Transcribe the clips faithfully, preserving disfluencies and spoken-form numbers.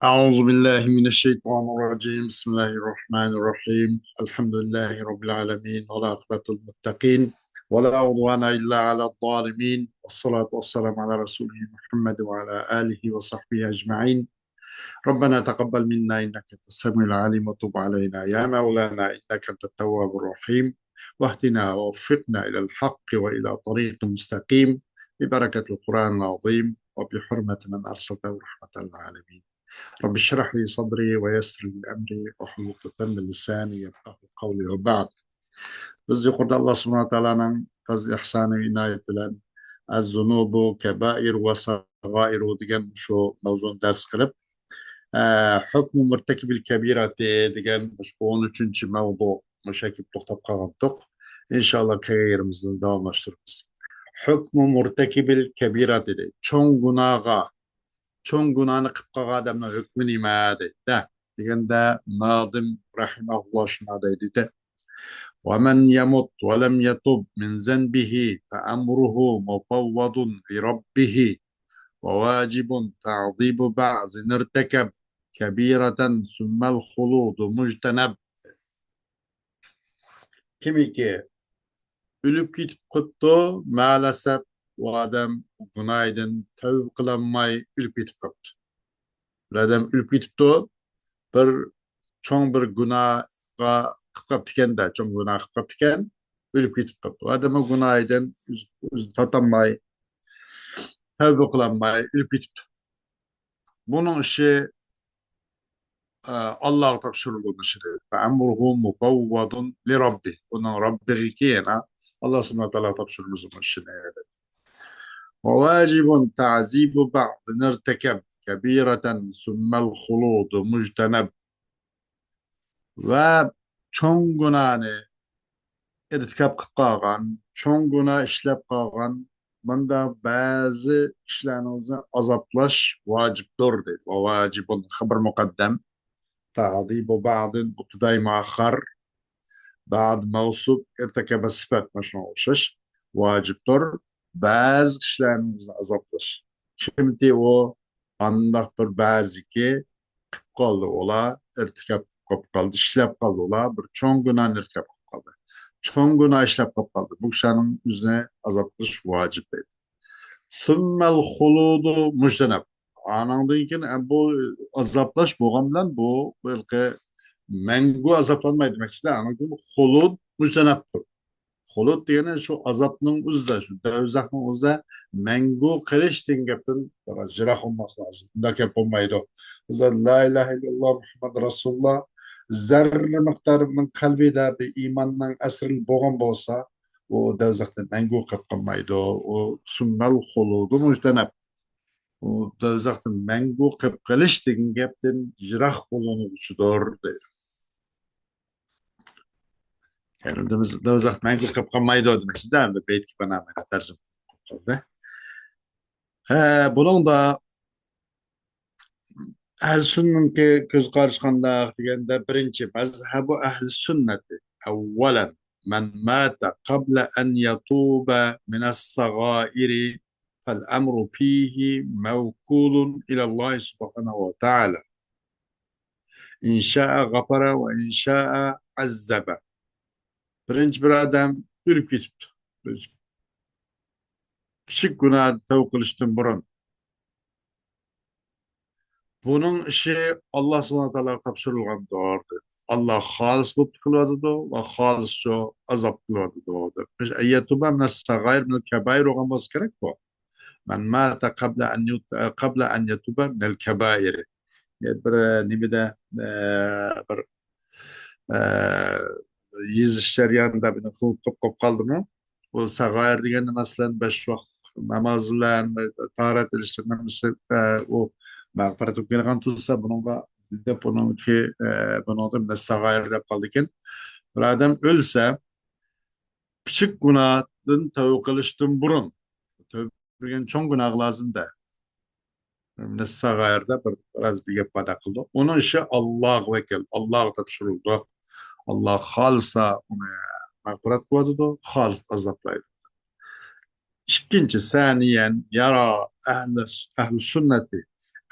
أعوذ بالله من الشيطان الرجيم. بسم الله الرحمن الرحيم. الحمد لله رب العالمين، والعاقبة للمتقين، ولا عدوان إلا على الظالمين، والصلاة والسلام على رسوله محمد وعلى آله وصحبه أجمعين. ربنا تقبل منا إنك أنت السميع العليم، وتب علينا يا مولانا إنك أنت التواب الرحيم، واهدنا ووفقنا إلى الحق وإلى طريق مستقيم، ببركة القرآن العظيم وبحرمة من أرسلته رحمة للعالمين. رب اشرح لي صدري ويسر لي أمري واحلل عقدة من لساني يفقهوا قولي وبعد. بىز يۇقىرىدا ئاللا سۇبھانەھۇ ۋە تائالانىڭ پەزلى ئىھسانى ئىنايىتى بىلەن ئەز-زۇنۇبۇ كەبائىر ۋە ساغائىرۇ دېگەن شۇ مەۋزۇنى دەرس قىلىپ، ئە، ھۆكمۇ مۇرتەكىبىل كەبىراتى دېگەن مۇشۇ ئون ئۈچىنچى مەۋزۇ مۇشۇ يەرگە توختاپ قالغانتۇق. ئىنشاللا كەلگەن يېرىمىزدىن داۋاملاشتۇرىمىز. ھۆكمۇ مۇرتەكىبىل كەبىراتى دەيدۇ. چوڭ گۇناھقا، چوڭ گۇناھنى قىلىپ قالغان ئادەمنىڭ ھۆكمى نېمە دەيدۇ. دېگەندە نادىم رەھىمەھۇللا شۇنداق دەيدۇ. ومن يمت ولم يتب من ذنبه فأمره مفوض لربه وواجب تعذيب بعض ارتكب كبيرة ثم الخلود مجتنب. كىمكى ئۆلۈپ كېتىپ قاپتۇ، مەلەسەپ، ئۇ ئادەم گۇناھىدىن تەۋبە قىلالماي ئۆلۈپ كېتىپ قاپتۇ. بىر ئادەم ئۆلۈپ كېتىپتۇ، بىر چوڭ بىر گۇناھقا قىلىپ قاپتىكەن-دە، چوڭ گۇناھ قىلىپ قاپتىكەن، ئۆلۈپ كېتىپ قاپتۇ. ئۇ ئادەم ئۇ گۇناھىدىن ئۆز-، ئۆزىنى تارتالماي، تەۋبە قىلالماي ئۆلۈپ كېتىپتۇ. بۇنىڭ ئىشى، ئە، ئاللاغا تاپشۇرۇلغان ئىشى دەيدۇ. فأمره مفوض لربه. ئۇنىڭ رەببىگە يەنە ئاللا سۇبھانەھۇ ۋە تائالاغا تاپشۇرۇلغان ئىشى دەيدۇ. وواجب تعذيب بعض ارتكب كبيرة ثم الخلود مجتنب. ۋە چوڭ گۇناھنى ئىرتىكاب قىلىپ قالغان، چوڭ گۇناھ ئىشلەپ قالغان، مۇنداق بەزى كىشىلەرنى ئازابلاش ۋاجىپتۇر دەيدۇ. وواجب خەبەر مۇقەددەم، تعذيب بعض مۇبتەدا مۇئەخخەر، بعض مەۋسۇپ، ئىرتەكەبە سىپەت، مانا شۇنىڭغا ئوخشاش. ۋاجىپتۇر بەزى كىشىلەرنى ئازابلاش. كىمكى ئۇ ئانداق بىر بەزىكى قىلىپ قالدى، ئۇلار ئىرتىكاب قىلىپ قالدى، ئىشلەپ قالدى، ئۇلار بىر چوڭ گۇناھنى ئىرتىكاب قىلىپ قالدى. چوڭ گۇناھ ئىشلەپ قىلىپ قالدى. بۇ كىشىلەرنىڭ ئۆزىنى ئازاب قىلىش ۋاجىپ دەيدۇ. ثم الخلود مجتنب. ئانىڭدىن كېيىن، ئە، بۇ ئازابلاش بولغان بىلەن بۇ ھېلىقى مەڭگۈ ئازابلانمايدۇ دېمەكچىدە. ئانىڭدىن خۇلۇد مۇجتەنەبتۇر. خۇلۇد دېگىنى شۇ ئازابنىڭ ئۆزىدە، شۇ دوزاخنىڭ ئۆزىدە مەڭگۈ قېلىش دېگەن گەپتىن بىراز يىراق بولماق لازىم. بۇنداق گەپ بولمايدۇ. بىز لا ئىلاھە ئىللاللا مۇھەممەد رەسۇلۇللا زەررە مىقدارىنىڭ قەلبىدە بىر ئىماننىڭ ئەسىرى بولغان بولسا، ئۇ دوزاختا مەڭگۈ قېلىپ قالمايدۇ. ئۇ ثم الخلود مجتنب. ئۇ دوزاختا مەڭگۈ قېلىپ قېلىش دېگەن گەپتىن يىراق بولۇنغۇچىدۇر دەيدۇ. يەنى بىز دوزاختا مەڭگۈ قېلىپ قالمايدۇ دېمەكچىدە، ئەمدى بەيتكە بىنائەن تەرجىمە قىلىپ قالدى. ھە، بۇنىڭدا ئەھلى سۈننىڭكى كۆز قارىشى قانداق دېگەندە، بىرىنچى، مەزھەبۇ ئەھلى سۈننەتى. ئەۋۋەلەن، مەن ماتە قەبلە ئەن يەتۇبە مىنەس سەغائىرى فەل ئەمرۇ فىھى مەۋكۇلۇن ئىلەللاھى سۇبھانەھۇ ۋە تەئالە. ئىن شائە غەفەرە ۋە ئىن شائە ئەززەبە. بىرىنچى، بىر ئادەم ئۆلۈپ كېتىپتۇ. كىچىك گۇناھ تەۋبە قىلىشتىن بۇرۇن. بۇنىڭ ئىشى ئاللا سۇبھانەھۇ ۋە تائالاغا تاپشۇرۇلغاندۇر. ئاللا خالىس بولۇپ قىلىۋاتىدۇ ۋە خالىسچە ئازاب قىلىۋاتىدۇ. ئەن يەتۇبە مىنەس سەغائىر مىنەل كەبائىر بولغان بولسا كېرەك بۇ. مەن ماتە قەبلە ئەن يۇت-، قەبلە ئەن يەتۇبە مىنەل كەبائىر. بىر، نېمىدە، ئە، بىر، ئە، يېزىش جەريانىدا بۇنى قىلىپ قويۇپ قالدىمۇ؟ بۇ سەغائىر دېگەندە، مەسىلەن، بەش ۋاق ناماز بىلەن تاھارەت ئېلىشنىڭ ھەممىسى، ئە، ئۇ مەغپىرەت بولۇپ كېلىدىغان تۇرسا، بۇنىڭغا دەپ، بۇنىڭكى، ئە، بۇنىڭدا مىنەس سەغائىر دەپ قالدىكەن. بىر ئادەم ئۆلسە، كىچىك گۇناھتىن تەۋبە قىلىشتىن بۇرۇن، تەۋبە قىلغان چوڭ گۇناھقا لازىم دە. مىنەس سەغائىردە بىر، بىراز بىر گەپ پەيدا قىلدى. ئۇنىڭ ئىشى ئاللاغا ۋەكىل، ئاللاغا تاپشۇرۇلىدۇ. ئاللا خالىسا ئۇنى مەغپىرەت قىلىۋاتىدۇ، خالىسا ئازابلايدۇ. ئىككىنچى، سانىيەن، يەرا ئەھلى، ئەھلى سۈننەتى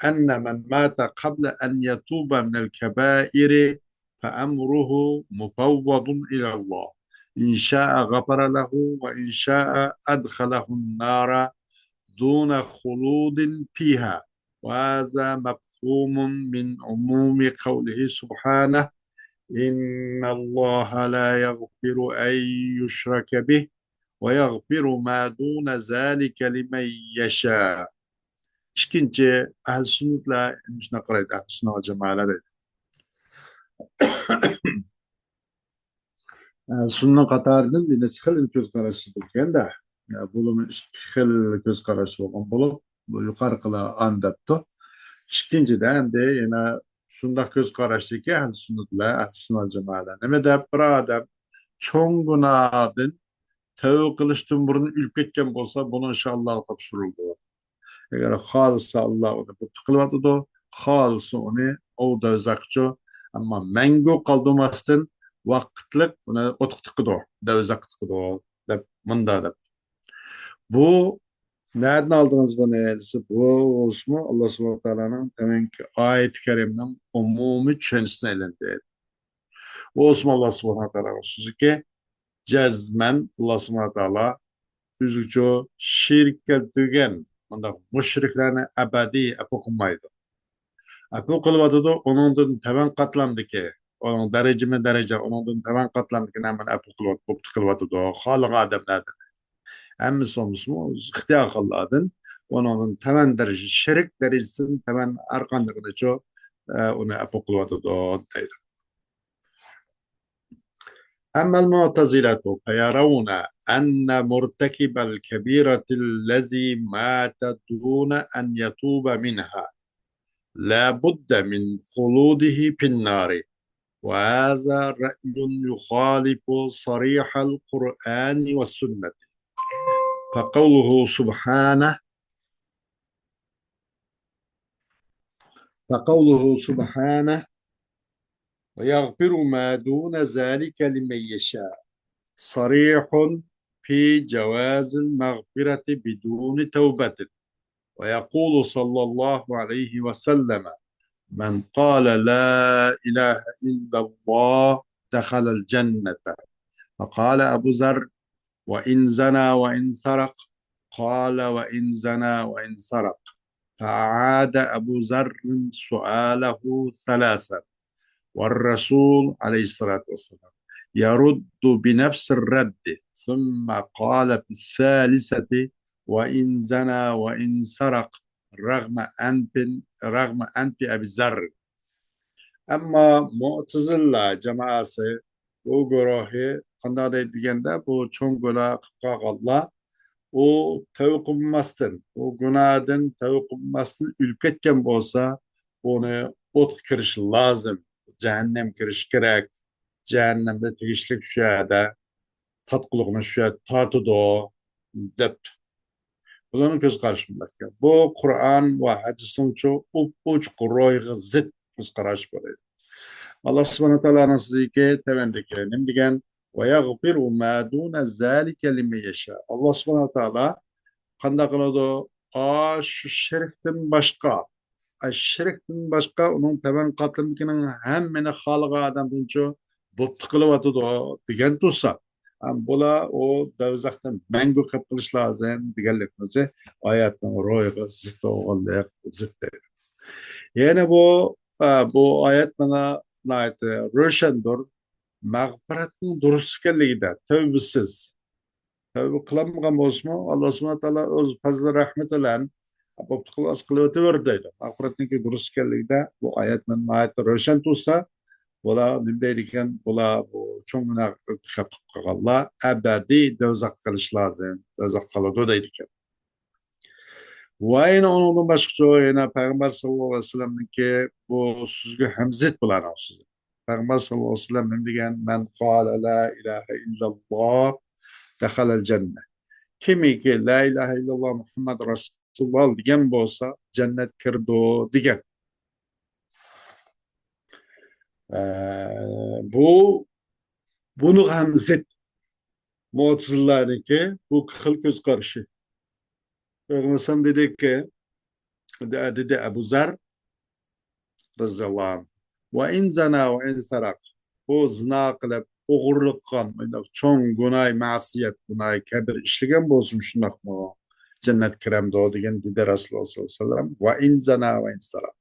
أن من مات قبل أن يتوب من الكبائر فأمره مفوض إلى الله، إن شاء غفر له وإن شاء أدخله النار دون خلود فيها. وهذا مفهوم من عموم قوله سبحانه: إن الله لا يغفر أن يشرك به ويغفر ما دون ذلك لمن يشاء. ئىككىنچى، ئەھلى سۈننەتلەر مۇشۇنداق قارايدۇ، ئەھلى سۈننە ۋەل جامائەلەر دەيدۇ. ئەھلى سۈننە قاتارىدىن بىر نەچچە خىل كۆز قاراشلار بولغان-دە. بۇلىمۇ ئىككى خىل كۆز قاراش بولغان بولۇپ، بۇ يۇقىرىقىلار ئان دەپتۇ. ئىككىنچىدە، ئەمدى يەنە شۇنداق كۆز قاراشتىكى ئەھلى سۈننەتلەر، ئەھلى سۈننە ۋەل جامائەلەر. نېمە دەپ، بىر ئادەم چوڭ گۇناھتىن تەۋبە قىلىشتىن بۇرۇن ئۆلۈپ كەتكەن بولسا، بۇنىڭ ئىشى ئاللاغا تاپشۇرۇلىدۇ. ئەگەر خالىسا، ئاللا ئۇنى بۇتتا قىلىۋاتىدۇ، خالىسا ئۇنى ئۇ دوزاخچۇ، ئەمما مەڭگۈ قالدۇرماستىن ۋاقىتلىق ئۇنى ئوتقا تىقىدۇ، دوزاخقا تىقىدۇ، دەپ، مۇندا دەپ. بۇ نەدىن ئالدىڭىز بۇنى دېسە، بۇ بولسىمۇ ئاللا سۇبھانەھۇ ۋە تائالانىڭ تۆۋەنكى ئايىتى كەرىمىنىڭ ئومۇمىي چۈشەنچىسىنى ئېلىندى. بۇ بولسىمۇ ئاللا سۇبھانەھۇ ۋە تائالانىڭ سۆزىكى، جەزمەن ئاللا سۇبھانەھۇ ۋە تائالا ئۆزىگىچۇ شېرىك كەلتۈرگەن مۇنداق مۇشرىكلارنى ئەبەدىي ئەپۇ قىلمايدۇ. ئەپۇ قىلىۋاتىدۇ، ئۇنىڭدىن تۆۋەن قاتلامدىكى، ئۇنىڭ دەرىجىمۇ دەرىجە، ئۇنىڭدىن تۆۋەن قاتلامدىكى نەمىنى ئەپۇ قىلىۋات-، بوپتۇ قىلىۋاتىدۇ، خالىغان ئادەملەردىن. ھەممىسى بولمىسىمۇ، ئىختىيار خاللاردىن، ئۇنىڭدىن تۆۋەن دەرىجە، شېرىك دەرىجىسىدىن تۆۋەن ھەر قاندىقىنىچۇ، ئە، ئۇنى ئەپۇ قىلىۋاتىدۇ، دەيدۇ. أما المعتزلة فيرون أن مرتكب الكبيرة الذي مات دون أن يتوب منها لا بد من خلوده في النار، وهذا رأي يخالف صريح القرآن والسنة. فقوله سبحانه، فقوله سبحانه: ويغفر ما دون ذلك لمن يشاء، صريح في جواز المغفرة بدون توبة. ويقول صلى الله عليه وسلم: من قال لا إله إلا الله دخل الجنة. فقال أبو ذر: وإن زنى وإن سرق؟ قال: وإن زنى وإن سرق. فأعاد أبو ذر سؤاله ثلاثا، والرسول عليه الصلاة والسلام يرد بنفس الرد، ثم قال في الثالثة: وإن زنى وإن سرق، رغم أنف، رغم أنف أبي ذر. ئەمما مۇئتەزىلە جامائەسى، بۇ گۇرۇھى قانداق دەيدۇ دېگەندە، بۇ چوڭ گۇناھ قىلىپ قالغانلار، ئۇ تەۋبە قىلماستىن، بۇ گۇناھتىن تەۋبە قىلماستىن ئۆلۈپ كەتكەن بولسا، بۇنى ئوتقا كىرىشى لازىم، جەھەننەمگە كىرىشى كېرەك، جەھەننەمدە تېگىشلىك شۇ يەردە تارتقۇلۇقنى شۇ يەردە تارتىدۇ، دەپتۇ. بۇلارنىڭ كۆز قارىشى مۇنداق ئىكەن. بۇ قۇرئان ۋە ھەدىسنىڭچۇ ئوپئوچۇق روھىغا زىت كۆز قاراش بولىدۇ. ئاللا سۇبھانەھۇ ۋە تائالانىڭ سۆزىكى تۆۋەندىكى نېمە دېگەن؟ ويغفر ما دون ذلك لمن يشاء. ئاللا سۇبھانەھۇ ۋە تائالا قانداق قىلىدۇ؟ ئا، شۇ شىركتىن باشقا، ئا، شىركتىن باشقا ئۇنىڭ تۆۋەن قاتلىمىدىكىنىڭ ھەممىنى خالىغان ئادەمدىنچۇ بوپتۇ قىلىۋاتىدۇ دېگەن تۇرسا، ھەم بۇلار ئۇ دوزاختا مەڭگۈ قېلىپ قېلىش لازىم دېگەنلىكىمىزى ئايەتنىڭ روھىغا زىت بولغانلىق، زىت دەيدۇ. يەنى بۇ، ئە، بۇ ئايەت مانا ناھايىتى روشەندۇر. مەغپىرەتنىڭ دۇرۇس ئىكەنلىكىدە، تەۋبىسىز، تەۋبە قىلالمىغان بولسىمۇ، ئاللا سۇبھانەھۇ ۋە تائالا ئۆز پەزلى رەھمىتى بىلەن بوپتۇ قىلىۋاتسا قىلىۋېتىۋېرىدۇ دەيدۇ. مەغپىرەتنىڭكى دۇرۇس ئىكەنلىكىدە بۇ ئايەت مانا ناھايىتى روشەن تۇرسا، بۇلار نېمە دەيدىكەن؟ بۇلار بۇ چوڭ گۇناھقا ئىرتىكاپ قىلىپ قالغانلار ئەبەدىي دوزاخقا قېلىشى لازىم، دوزاخقا قالىدۇ دەيدىكەن. ۋە يەنە ئۇنىڭدىن باشقىچۇ، يەنە پەيغەمبەر ساللاللاھۇ ئەلەيھى ۋەسەللەمنىڭكى بۇ سۆزىگە ھەم زىت بۇلارنىڭ سۆزى. پەيغەمبەر ساللاللاھۇ ئەلەيھى ۋەسەللەم نېمە دېگەن؟ مەن قالە لا ئىلاھە ئىللاللاھ دەخەلەل جەننە. كىمكى لا ئىلاھە ئىللاللاھ مۇھەممەد رەسۇلۇللاھ دېگەن بولسا، جەننەت كىرىدۇ دېگەن. ئە، بۇ، بۇنىڭغا ھەم زىت مۇئتەزىلىلەرنىڭكى بۇ خىل كۆز قارىشى. پەيغەمبەر دېدىكى، دېدى ئەبۇ زەر رەزىياللاھۇ ئەنھۇ. ۋە ئىن زەنا ۋە ئىن سەرەق. ئۇ زىنا قىلىپ، ئوغرىلىق قىلغان، چوڭ گۇناھ، مەسىيەت، گۇناھ، كەبىر ئىشلىگەن بولسىمۇ شۇنداقمۇ جەننەتكە كىرەمدۇ دېگەن دېدى رەسۇلۇللا سەللەللاھۇ ئەلەيھى ۋەسەللەم. ۋە ئىن زەنا ۋە ئىن سەرەق.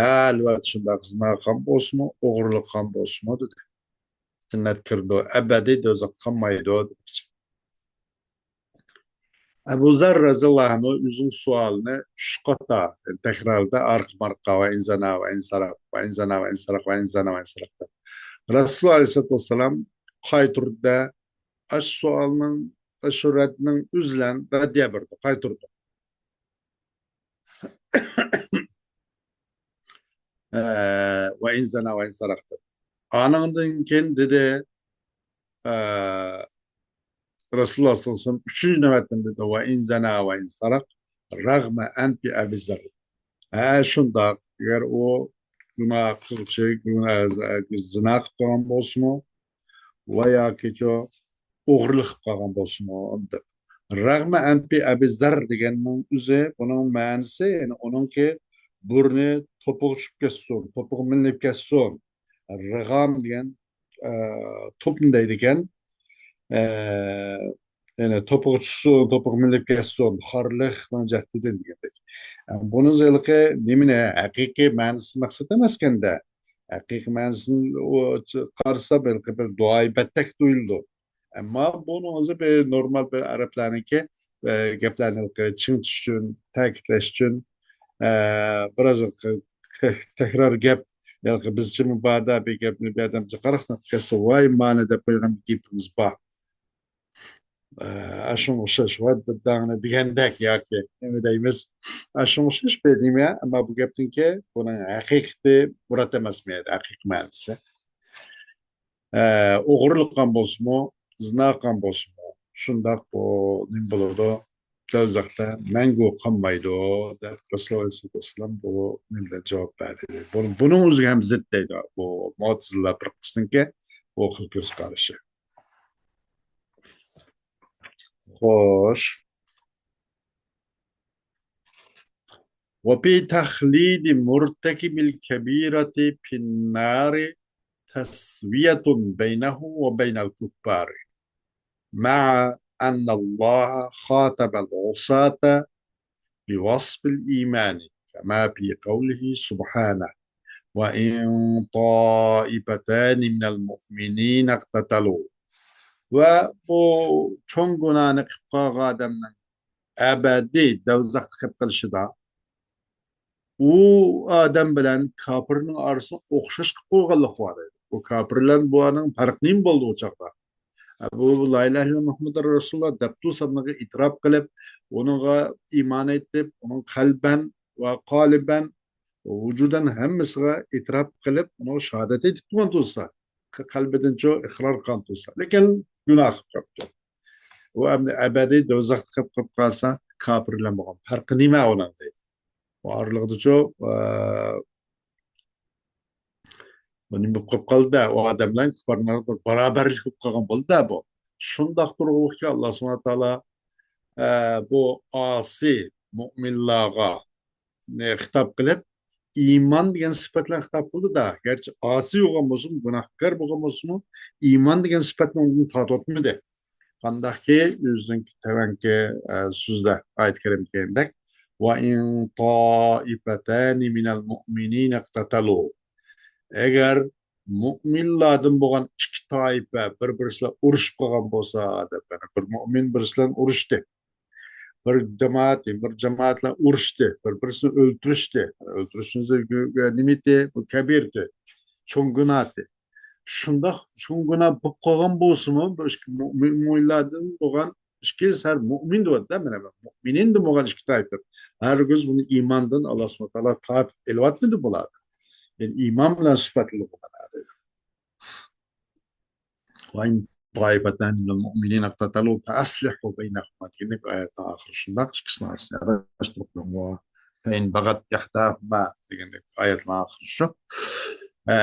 ئەلۋەتتە شۇنداق زىنا قىلغان بولسىمۇ، ئوغرىلىق قىلغان بولسىمۇ دېدى. جەننەتكە كىرىدۇ، ئەبەدىي دوزاختا قالمايدۇ دېدى. ئەبۇ زەر رەزىياللاھۇ ئەنھۇ ئۆزىنىڭ سوئالىنى ئۈچ قاتا تەكرارلىدى، ئارقا-مارقا، ۋە ئىن زەنا ۋە ئىن سەرەق، ۋە ئىن زەنا ۋە ئىن سەرەق، ۋە ئىن زەنا ۋە ئىن سەرەق دەپ. رەسۇلۇللا ئەلەيھىسسالاتۇ ۋەسسالام قايتۇردى، ئاشۇ سوئالنىڭ، ئاشۇ رەدنىڭ ئۆزى بىلەن رەددىيە بەردى، قايتۇردى. ئە، ۋە ئىن زەنا ۋە ئىن سەرەق دەپ. ئانىڭدىن كېيىن دېدى، ئە، رەسۇلۇللا سەللەللاھۇ ئەلەيھى ۋەسەللەم ئۈچىنچى نۆۋەتتىن دېدى، ۋە ئىن زەنا ۋە ئىن سەرەق رەغمە ئەنفى ئەبى زەر. ھە، شۇنداق. ئەگەر ئۇ گۇناھ قىلغۇچى، گۇناھ، زىنا قىلىپ قالغان بولسىمۇ، ۋە ياكى شۇ ئوغرىلىق قىلىپ قالغان بولسىمۇ، دەپ. رەغمە ئەنپى ئەبى زەر دېگەننىڭ ئۆزى، بۇنىڭ مەنىسى، يەنى ئۇنىڭكى بۇرنى توپىغا چۈشۈپ كەتسۇن، توپىغا مىلىنىپ كەتسۇن، رىغام دېگەن، ئە، توپنى دەيدىكەن. ئە، يەنى توپىغا چۈشسۇن، توپىغا مىلىپ كەتسۇن، خارلىقنىڭ جەھىتىدىن دېگەندەك. ئە، بۇنىڭ ھېلىقى نېمىنى، ھەقىقىي مەنىسى مەقسەت ئەمەسكەندە. ھەقىقىي مەنىسىنى ئۇ قارىسا ھېلىقى بىر دۇئايى بەتتەك تۇيۇلىدۇ. ئەمما بۇنىڭ ئۆزى بىر نورمال بىر ئەرەبلەرنىڭكى، ئە، گەپلەرنى ھېلىقى چىڭىتىش ئۈچۈن، تەكىتلەش ئۈچۈن، ئە، بىراز ھېلىقى تەك-، تەكرار گەپ. ھېلىقى بىزچە مۇبادا بىر گەپنى بىر ئادەم جىقاراق تارتىپ كەتسە، ۋاي مانا دەپ قويغان بىر گېپىمىز بار. ئە، ئاشۇنىڭغا ئوخشاش، ۋاي داڭنى دېگەندەك ياكى نېمە دەيمىز، ئاشۇنىڭغا ئوخشاش بىر نېمە، ئەمما بۇ گەپنىڭكى بۇنىڭ ھەقىقىي مۇراد ئەمەس، مەن ھەقىقىي مەنىسى. ئە، ئوغرىلىق قىلغان بولسىمۇ، زىنا قىلغان بولسىمۇ، شۇنداق بۇ نېمە بولىدۇ؟ دوزاختا مەڭگۈ قالمايدۇ، دەپ رەسۇلۇللا ئەلەيھىسسالاتۇ ۋەسسالام بۇ نېمە بىلەن جاۋاب بەردى. بۇ، بۇنىڭ ئۆزىگە ھەم زىت دەيدۇ. بۇ مۇئتەزىلە پىرقىسىنىڭكى بۇ خىل كۆز قارىشى. خوش. وفي تخليد مرتكب الكبيرة في النار تسوية بينه وبين الكفار، مع أن الله خاطب العصاة بوصف الإيمان، كما في قوله سبحانه: وإن طائفتان من المؤمنين اقتتلوا. ۋە بۇ چوڭ گۇناھنى قىلىپ قالغان ئادەمنىڭ ئەبەدىي دوزاختا قېلىپ قېلىشىدا، ئۇ ئادەم بىلەن كاپىرنىڭ ئارىسىنى ئوخشاش قىلىپ قويغانلىقى بار ئىدى. بۇ كاپىر بىلەن بۇ ئادەمنىڭ پەرقى نېمە بولدى ئۇ چاغدا؟ بۇ لا ئىلاھە ئىللەللاھ مۇھەممەدۇر رەسۇلۇللاھ دەپتۇ سانىغا ئېتىراپ قىلىپ، ئۇنىڭغا ئىمان ئېيتىپ، ئۇنىڭ قەلبەن ۋە قالىبەن، ۋۇجۇدەن ھەممىسىگە ئېتىراپ قىلىپ، ئۇنىڭغا شاھادەت ئېيتىپ تۇرغان تۇرسا، قەلبىدىنچۇ ئىقرار قىلغان تۇرسا، لېكىن گۇناھ قىلىپ قاپتۇ. ئۇ ئەمدى ئەبەدىي دوزاختا قېلىپ، قېلىپ قالسا، كاپىر بىلەن بولغان پەرقى نېمە ئۇنىڭ دەيدۇ. ئۇ ئارىلىقىدىچۇ، ئە، بۇ نېمە بولۇپ قالدى-دە، ئۇ ئادەم بىلەن كۇپپارنىڭ بىر باراۋەرلىك بولۇپ قالغان بولدى-دە بۇ. شۇنداق تۇرغۇلۇقكى، ئاللا سۇبھانەھۇ ۋە تائالا، ئە، بۇ ئاسىي مۇئمىنلارغا خىتاب قىلىپ، ئىمان دېگەن سۈپەت بىلەن خىتاب قىلدى-دە. گەرچە ئاسىي بولغان بولسىمۇ، گۇناھكار بولغان بولسىمۇ، ئىمان دېگەن سۈپەتنى ئۇنىڭدىن تارتىۋەتمىدى. قانداقكى ئۆزىنىڭكى تۆۋەنكى، ئە، سۆزدە، ئايەت كەرىمە دېگەندەك، «وَإِن طَائِفَتَانِ مِنَ الْمُؤْمِنِينَ اقْتَتَلُوا.» ئەگەر مۇئمىنلاردىن بولغان ئىككى تائىپە بىر-بىرسى بىلەن ئۇرۇشۇپ قالغان بولسا، دەپ، يەنى بىر مۇئمىن بىرسى بىلەن ئۇرۇشتى. بىر جامائەت، بىر جامائەت بىلەن ئۇرۇشتى، بىر-بىرسىنى ئۆلتۈرۈشتى. ئۆلتۈرۈشنىڭ نېمىتى؟ بۇ كەبىرىتى، چوڭ گۇناھتى. شۇنداق چوڭ گۇناھ بولۇپ قالغان بولسىمۇ، بۇ ئىككى مۇ-، مۇ-، مۇئمىنلاردىن بولغان ئىككىسى ھەر مۇئمىن دەۋاتىدۇ، مانا، مۇئمىنىندىن بولغان ئىككى تائىپە. ھەرگىز بۇنى ئىماندىن ئاللا سۇبھانەھۇ ۋە تائالا تارتىپ ئېلىۋەتمىدى بۇلارنى. يەنى ئىمان بىلەن سۈپەتلىدى بۇلارنى. «وَإِن طَائِفَتَانِ مِنَ الْمُؤْمِنِينَ اقْتَتَلُوا فَأَصْلِحُوا بَيْنَهُمَا» دېگەندەك ئايەتنىڭ ئاخىرى شۇنداق، ئىككىسىنىڭ ئارىسىنى ياخشىلىق قىلىڭلار. «فَإِنْ بَغَتْ إِحْدَاهُمَا» دېگەندەك ئايەتنىڭ ئاخىرى شۇ. ئە،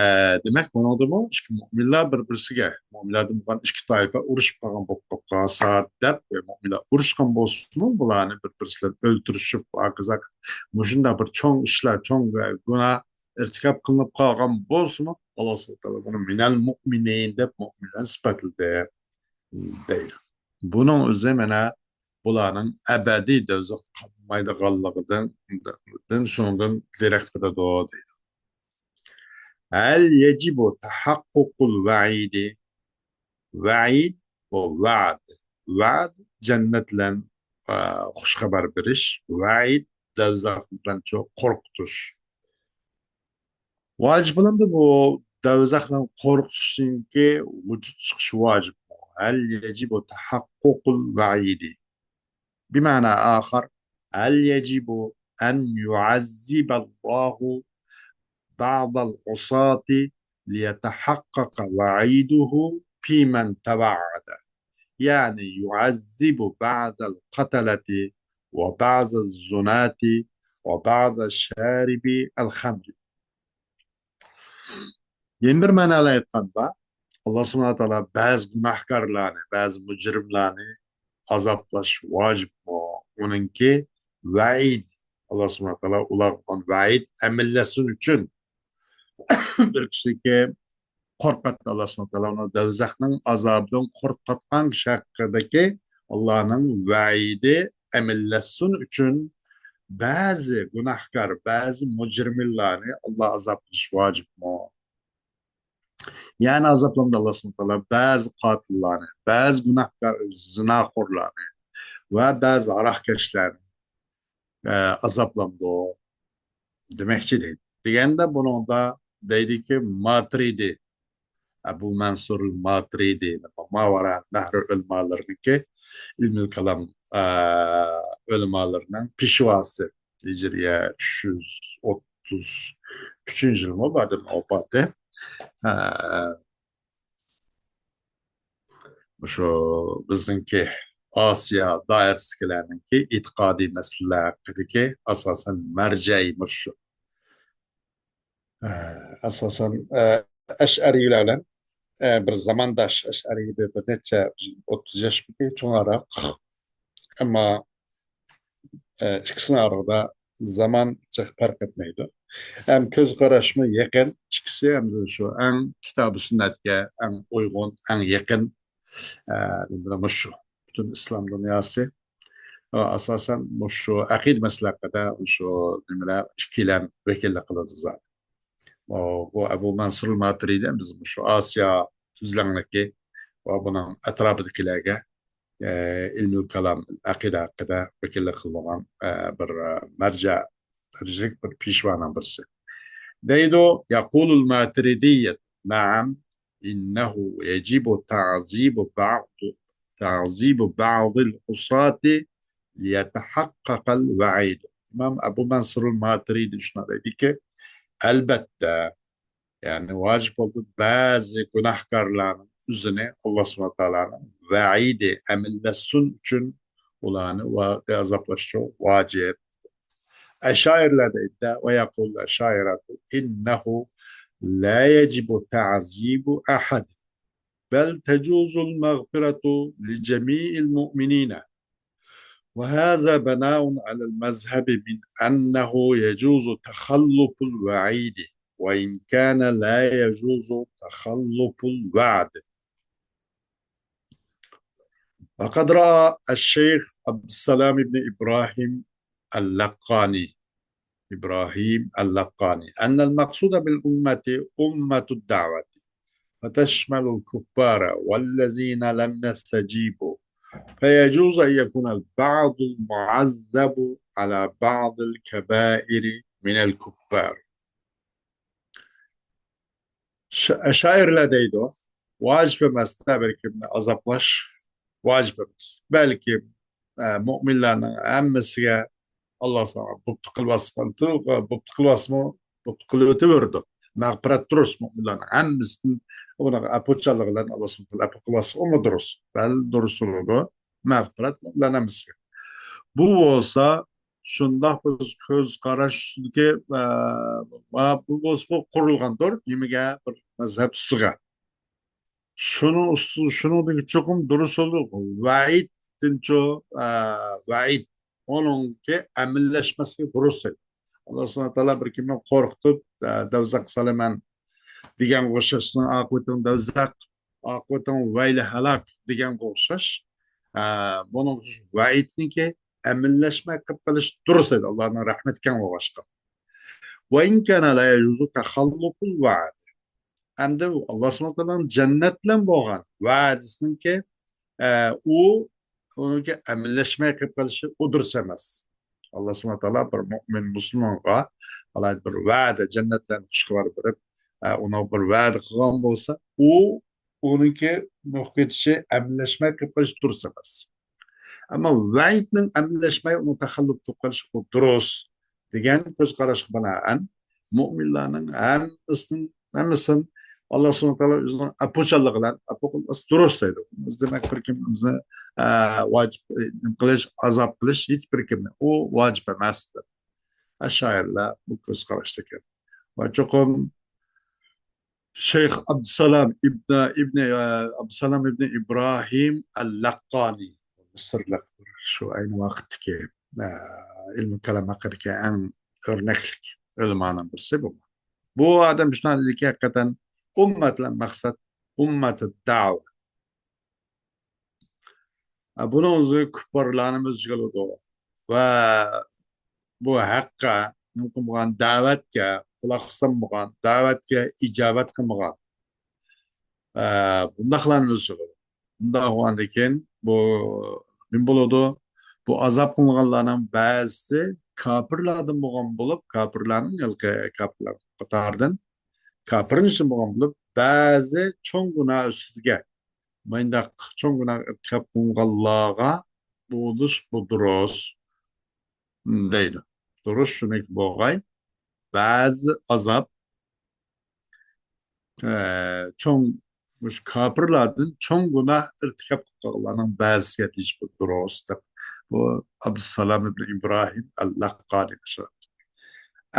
دېمەك، بۇنىڭدىمۇ ئىككى مۆمىنلەر بىر-بىرسىگە، مۆمىنلەردىن بولغان ئىككى تائىپە ئۇرۇشۇپ قالغان بولۇپ قالسا دەپ، مۆمىنلەر ئۇرۇشقان بولسىمۇ، بۇلارنى بىر-بىرسى بىلەن ئۆلتۈرۈشۈپ، ھاكازا مۇشۇنداق بىر چوڭ ئىشلار، چوڭ گۇناھ ئىرتىكاب قىلىنىپ قالغان بولسىمۇ، ئاللا سۇبھانەھۇ ۋە تائالا بۇنى مىنەل مۇئمىنىن دەپ مۆمىنلەرنى سۈپەتلىدى، دەيدۇ. بۇنىڭ ئۆزى مانا بۇلارنىڭ ئەبەدىي دوزاختا قالمايدىغانلىقىدىن، شۇنىڭدىن دېرەك بېرىدۇ، دەيدۇ. ھەل يەجىبۇ تەھەققۇقۇل ۋەئىدى. ۋەئىد، بۇ ۋەئد. ۋەئد، جەننەت بىلەن، ئە، خۇش خەۋەر بېرىش. ۋەئىد، دوزاخ بىلەن چۇ-، قورقۇتۇش. ۋاجىپ بولامدۇ بۇ دوزاخنىڭ قورقۇتۇشىنىڭكى ۋۇجۇد چىقىشى ۋاجىپمۇ؟ ھەل يەجىبۇ تەھەققۇقۇل ۋەئىدى. بمعنى آخر، هل يجب أن يعذب الله بعض العصاة ليتحقق وعيده في من توعد؟ يعني يعذب بعض القتلة وبعض الزناة وبعض شاربي الخمر. يەنە بىر مەنىدە ئېيتقاندا، ئاللا سۇبھانەھۇ ۋە تائالا بەزى گۇناھكارلارنى، بەزى مۇجرىملارنى ئازابلاش ۋاجىپمۇ؟ ئۇنىڭكى ۋەئىد. ئاللا سۇبھانەھۇ ۋە تائالا ئۇلارغا قىلغان ۋەئىد ئەمەللەشسۇن ئۈچۈن، بىر كىشىنىڭكى قورقاتتى ئاللا سۇبھانەھۇ ۋە تائالا ئۇنى دوزاخنىڭ ئازابىدىن قورقۇتقان كىشى ھەققىدىكى ئاللانىڭ ۋەئىدى ئەمەللەشسۇن ئۈچۈن، بەزى گۇناھكار، بەزى مۇجرىملارنى ئاللا ئازابلاش ۋاجىپمۇ؟ يەنى ئازابلامدۇ ئاللا سۇبھانەھۇ ۋە تائالا بەزى قاتىللارنى، بەزى گۇناھكار زىناخورلارنى ۋە بەزى ھاراقكەشلەرنى، ئە، ئازابلامدۇ دېمەكچى دەيدۇ. دېگەندە بۇنىڭدا دەيدۇكى، ماترىدى، ئەبۇ مەنسۇر ماترىدى، ماۋەرا نەھر ئۆلىمالىرىنىڭكى، ئىلمىل كالام، ئە، ئۆلىمالىرىنىڭ پېشۋاسى. ھىجرىيە ئۈچ يۈز ئوتتۇز ئۈچىنچى يىلمۇ بۇ ئادەم ۋاپاتى. ئە، مۇشۇ بىزنىڭكى ئاسىيا دائىرىسىدىكىلەرنىڭكى ئېتىقادىي مەسىلىلەر ھەققىدىكى ئاساسەن مەرجەي مۇشۇ. ئە، ئاساسەن، ئە، ئەشئەرىيلەر بىلەن، ئە، بىر زامانداش، ئەشئەرىي بىر، بىر نەچچە، ئوتتۇز ياش چوڭراق. ئەمما، ئە، ئىككىسىنىڭ ئارىدا زامان جىق پەرق ئەتمەيدۇ. ھەم كۆز قاراشمۇ يېقىن، ئىككىسى ھەم شۇ ئەڭ كىتابى سۈننەتكە ئەڭ ئۇيغۇن، ئەڭ يېقىن، ئە، نېمىلەر مۇشۇ پۈتۈن ئىسلام دۇنياسى، ئە، ئاساسەن مۇشۇ ئەقىدە مەسىلە ھەققىدە مۇشۇ نېمىلەر ئىككىيلەن ۋەكىللىك قىلىدۇ زادى. ئۇ، بۇ ئەبۇ مەنسۇر ماتۇرىدى بىز مۇشۇ ئاسىيا تۈزلەڭلىكى ۋە بۇنىڭ ئەتراپىدىكىلەرگە، ئە، ئىلمۇل كالام، ئەقىدە ھەققىدە ۋەكىللىك قىلىدىغان، ئە، بىر، ئە، مەرجە دەرىجىلىك بىر پېشۋانىڭ بىرسى. دەيدۇ، يقول الماتريدية، نعم، إنه يجب تعذيب بعض، تعذيب بعض العصاة ليتحقق الوعيد. ئىمام ئەبۇ مەنسۇر ماتۇرىدى شۇنداق دەيدىكى، ئەلبەتتە، يەنى ۋاجىپ بولدى، بەزى گۇناھكارلارنىڭ ئۆزىنى ئاللا سۇبھانەھۇ ۋە تائالانىڭ ۋەئىدى ئەمەللەشسۇن ئۈچۈن ئۇلارنى ۋا-، ئازابلاشتۇرۇش ۋاجىپ. ئەشائىرىلەر دەيدۇ، ويقول الأشاعرة إنه لا يجب تعذيب أحد، بل تجوز المغفرة لجميع المؤمنين. وهذا بناء على المذهب من أنه يجوز تخلف الوعيد، وإن كان لا يجوز تخلف الوعد. وقد رأى الشيخ عبد السلام بن إبراهيم اللقاني، إبراهيم اللقاني، أن المقصود بالأمة أمة الدعوة، فتشمل الكفار والذين لم يستجيبوا، فيجوز أن يكون البعض المعذب على بعض الكبائر من الكفار. شائىرلار دەيدۇ، ۋاجىپ ئەمەس، بەلكىم ئازابلاش ۋاجىپ ئەمەس. بەلكىم، ئە، مۆمىنلەرنىڭ ھەممىسىگە ئاللا سۇبھانەھۇ بوپتۇ قىلىۋاتسىمۇ، بوپتۇ قىلىۋاتسىمۇ، بوپتۇ قىلىۋېتىۋېرىدۇ. مەغپىرەت دۇرۇس مۆمىنلەرنىڭ ھەممىسىدىن، ئۇنىڭ ئەپۇچانلىقى بىلەن ئاللا سۇبھانەھۇ ئەپۇ قىلىۋاتسا، ئۇمۇ دۇرۇس. بەل دۇرۇس بولىدۇ. مەغپىرەت مۆمىنلەرنىڭ ھەممىسىگە. بۇ بولسا شۇنداق بىر كۆز قاراشتىكى، ئە، بۇ بولسا بۇ قۇرۇلغاندۇر، نېمىگە؟ بىر مەزھەپ ئۈستىگە. شۇنىڭ ئۈستى، شۇنىڭدىكى چوقۇم دۇرۇس بولىدۇ. ۋەئىدتىنچۇ، ئە، ۋەئىد. ئۇنىڭكى ئەمەللەشمەسلىكى دۇرۇس دەيدۇ. ئاللا سۇبھانەھۇ ۋە تائالا بىر كىمنى قورقۇتۇپ، ئە، دوزاخقا سالىمەن دېگەنگە ئوخشاش، سېنىڭ ئاقىۋىتىڭ دوزاخ، ئاقىۋىتىڭ ۋەيلى ھالاك دېگەنگە ئوخشاش. ئە، بۇنىڭغا ئوخشاش ۋەئىدنىڭكى ئەمەللەشمەي قېلىپ قېلىش دۇرۇس دەيدۇ، ئاللانىڭ رەھمىتى كەڭ بولغاچقا. وَإِنْ كَانَ لَا يَجُوزُ تَخَلُّفُ الْوَعْدِ. ئەمدى ئاللا سۇبھانەھۇ ۋە تائالانىڭ جەننەت بىلەن بولغان ۋەدىسىنىڭكى، ئە، ئۇ، ئۇنىڭكى ئەمەللەشمەي قېلىپ قېلىشى ئۇ دۇرۇس ئەمەس. ئاللا سۇبھانەھۇ ۋە تائالا بىر مۆمىن مۇسۇلمانغا ئالاھىدە بىر ۋەدە، جەننەت بىلەن خۇشخەۋەر بېرىپ، ئە، ئۇنىڭغا بىر ۋەدە قىلغان بولسا، ئۇ، ئۇنىڭكى نۇقتىچى ئەمەللەشمەي قېلىپ قېلىشى دۇرۇس ئەمەس. ئەمما ۋەئىدنىڭ ئەمەللەشمەي ئۇنىڭ تەخەللۇپ بولۇپ قېلىشى ئۇ دۇرۇس دېگەن كۆز قاراشقا بىنائەن، مۆمىنلەرنىڭ ھەممىسىنىڭ، ھەممىسىنى ئاللا سۇبھانەھۇ ۋە تائالا ئۆزىنىڭ ئەپۇچانلىقى بىلەن ئەپۇ قىلماس دۇرۇس دەيدۇ. دېمەك، بىر كىم ئۆزىنى، ئە، ۋاجىپ، ئە، نېمە قىلىش، ئازاب قىلىش ھېچ بىر كىمنى، ئۇ ۋاجىپ ئەمەس دەپ. ئەشئەرىلەر بۇ كۆز قاراشتىكەن. ۋە چوقۇم شەيخ ئابدۇسالام ئىبنى، ئىبنى، ئە، ئابدۇسالام ئىبنى ئىبراھىم ئەل-لەققانى، مىسىرلىق، شۇ ئەينى ۋاقىتتىكى، ئە، ئىلمى كالام ھەققىدىكى ئەڭ ئۆرنەكلىك ئۆلىمانىڭ بىرسى بۇ. بۇ ئادەم شۇنداق دېدىكى، ھەقىقەتەن ئۇممەت بىلەن مەقسەت ئۇممەت دەۋە. بۇنىڭ ئۆزى كۇپپارلارنى ئۆز ئىچىگە ئالىدۇ. ۋە بۇ ھەققە نېمە قىلمىغان، دەۋەتكە قۇلاق سالمىغان، دەۋەتكە ئىجابەت قىلمىغان، ئە، بۇنداقلارنى ئۆز ئىچىگە ئالىدۇ. بۇنداق بولغاندىن كېيىن بۇ نېمە بولىدۇ؟ بۇ ئازاب قىلىنغانلارنىڭ بەزىسى كاپىرلاردىن بولغان بولۇپ، كاپىرلارنىڭ، ھېلىقى كاپىرلار قاتارىدىن كاپىرنىڭ ئىچىدىن بولغان بولۇپ، بەزى چوڭ گۇناھ ئۈستىگە، مۇنداق چوڭ گۇناھ ئىرتىكاپ قىلغانلارغا بولۇش بۇ دۇرۇس دەيدۇ. دۇرۇس شۇنىڭكى بولغاي، بەزى ئازاب، ئە، چوڭ، مۇشۇ كاپىرلاردىن چوڭ گۇناھ ئىرتىكاپ قىلغانلارنىڭ بەزىسىگە دېيىش بۇ دۇرۇس دەپ، بۇ ئابدۇسالام ئىبن ئىبراھىم ئەل-لەققانى باشلاپتۇ.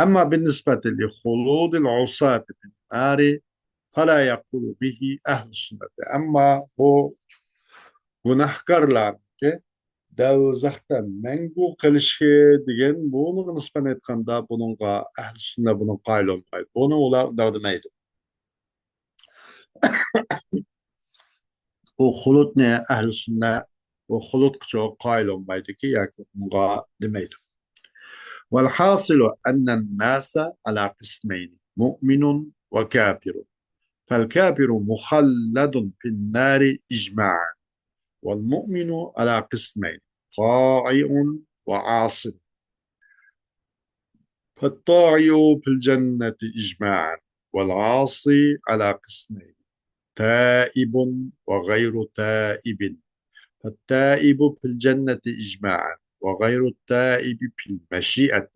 أما بالنسبة لخلود العصاة في النار فلا يقول به أهل السنة. ئەمما بۇ گۇناھكارلارنىڭكى دوزاختا مەڭگۈ قېلىشى دېگەن، بۇنىڭغا نىسبەتەن ئېيتقاندا، بۇنىڭغا ئەھلى سۈننە بۇنىڭغا قايىل بولمايدۇ. بۇنى ئۇلار ئۇنداق دېمەيدۇ. ئۇ خۇلۇدنى ئەھلى سۈننە، ئۇ خۇلۇدقىچۇ قايىل بولمايدۇكى ياكى ئۇنىڭغا دېمەيدۇ. والحاصل أن الناس على قسمين، مؤمن وكافر. فالكافر مخلد في النار إجماعا، والمؤمن على قسمين، طائع وعاص. فالطائع في الجنة إجماعا، والعاصي على قسمين، تائب وغير تائب. فالتائب في الجنة إجماعا، وغير التائب في المشيئة.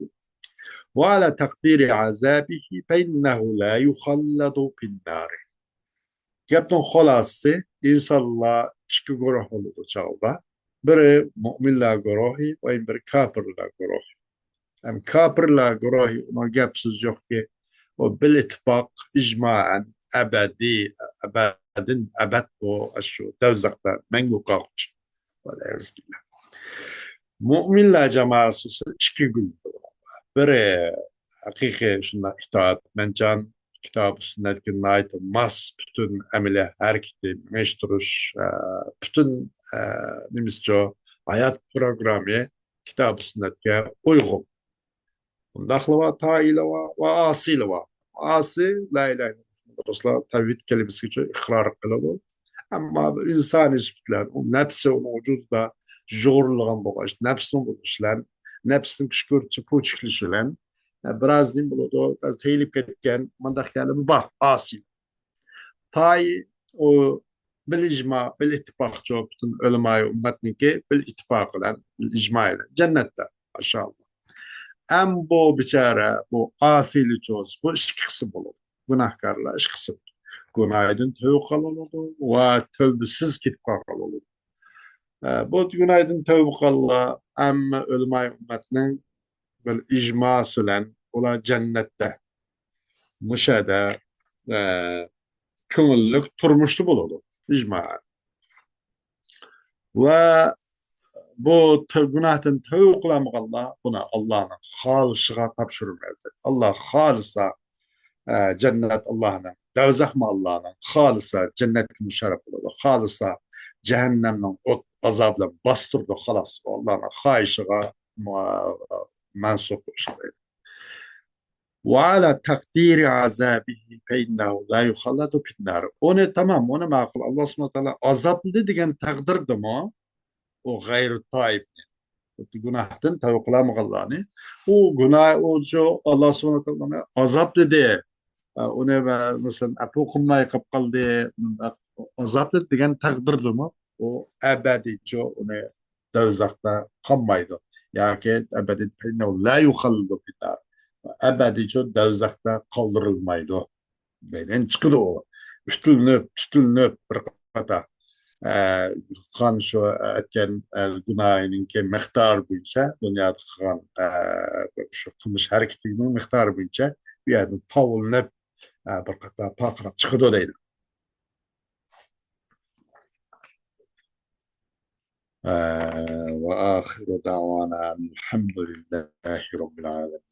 وعلى تقدير عذابه فإنه لا يخلد في النار. گەپنىڭ خۇلاسىسى، ئىنسانلار ئىككى گۇرۇھ بولىدۇ چاغدا. بىرى مۆمىنلەر گۇرۇھى، ۋە يەنە بىرى كاپىرلار گۇرۇھى. ھەم كاپىرلار گۇرۇھى، ئۇنىڭ گەپ سۆزى يوقكى، ئۇ بىل ئىتتىپاق، ئىجمائەن، ئەبەدىي، ئەبەدىن ئەبەد بۇ، ئاشۇ دوزاختا مەڭگۈ قالغۇچى. ۋەلئىيازۇبىللا. مۆمىنلەر جامائەسى بولسا ئىككى گۇرۇھ. بىرى ھەقىقىي شۇنداق ئىتائەتمەنچان، كىتاب سۈننەتكە ناھايىتى ماس، پۈتۈن ئەمەلىي ھەرىكىتى، مېڭىشتۇرۇش، ئە، پۈتۈن، ئە، نېمىسىچۇ، ھايات پروگراممى كىتاب سۈننەتكە ئۇيغۇن. بۇنداقلا بار، تائىلا بار ۋە ئاسىيلا بار. ئاسىي، لا ئىلاھە ئىللاللاھ، دوستلار، تەۋھىد كەلىمىسىگىچۇ ئىقرار قىلىدۇ. ئەمما بۇ ئىنسانىي سۈپەت بىلەن، ئۇ نەپسى ئۇنىڭ ۋۇجۇدىدا يۇغۇرۇلغان بولغاچ، نەپسىنىڭ بولۇشى بىلەن، نەپسىنىڭ كۈچ كۆرسىتىشى، پوچۇقلىشى بىلەن، ئە، بىراز نېمە بولىدۇ، بىراز تېيىلىپ كەتكەن، مۇنداق كەلىمە بار، ئاسىي. تائىي، ئۇ بىل ئىجما، بىل ئىتتىپاقچۇ، پۈتۈن ئۆلىمائى ئۈممەتنىڭكى بىل ئىتتىپاقى بىلەن، بىل ئىجما بىلەن جەننەتتە، ماشائاللا. ئەم بۇ بىچارە، بۇ ئاسىيلىچۇ، بۇ ئىككى قىسىم بولىدۇ. گۇناھكارلار ئىككى قىسىم. گۇناھىدىن تەۋبە قىلغان بولىدۇ ۋە تەۋبىسىز كېتىپ قالغان بولىدۇ. ئە، بۇ گۇناھىدىن تەۋبە قىلغانلار ئەمما ئۆلىمائى ئۈممەتنىڭ بىر ئىجما بىلەن ئۇلار جەننەتتە، مۇشەدە، ئە، كۆڭۈللۈك تۇرمۇشتا بولىدۇ. ئىجما. ۋە بۇ تۆ-، گۇناھتىن تەۋبە قىلالمىغانلار بۇنى ئاللانىڭ خالىشىغا تاپشۇرۇۋەردى. ئاللا خالىسا، ئە، جەننەت ئاللانىڭ، دوزاخمۇ ئاللانىڭ، خالىسا جەننەتكە مۇشەررەپ بولىدۇ، خالىسا جەھەننەمنىڭ ئوت ئازابى بىلەن باستۇرىدۇ، خالاس، ئاللانىڭ خاھىشىغا مۇ-، مەنسۇپ بولۇشى كېرەك. وعلى تقدير عذابه فإنه لا يخلد في النار. ئۇنى تامام، ئۇنى ماقۇل. ئاللا سۇبھانەھۇ ۋە تائالا ئازابلىدى دېگەن تەقدىردىمۇ، ئۇ غەيرىي تائىبنى، گۇناھتىن تەۋبە قىلالمىغانلارنى، ئۇ گۇناھ، ئۇ شۇ ئاللا سۇبھانەھۇ ۋە تائالا ئازابلىدى. ئۇنى، مەسىلەن، ئەپۇ قىلماي قېلىپ قالدى، ئازابلىدى دېگەن تەقدىردىمۇ، ئۇ ئەبەدىيچە ئۇنى دوزاختا قالمايدۇ. ياكى ئەبەدىي، فإنه لا يخلد في النار. ئەبەدىيچە دوزاختا قالدۇرۇلمايدۇ. دەيدىن چىقىدۇ ئۇ. ئۈتۈلۈنۈپ، تۈتۈلۈنۈپ بىر قاتا، ئە، قىلغان شۇ ئەتكەن، ئە، گۇناھىنىڭكى مىقدارى بويىچە، دۇنيادا قىلغان، ئە، شۇ قىلمىش ھەرىكىتىنىڭ مىقدارى بويىچە بۇ يەردىن تاۋلىنىپ، ئە، بىر قاتا پارقىراپ چىقىدۇ دەيدۇ. ئە، وآخر دعوانا أن الحمد لله رب العالمين.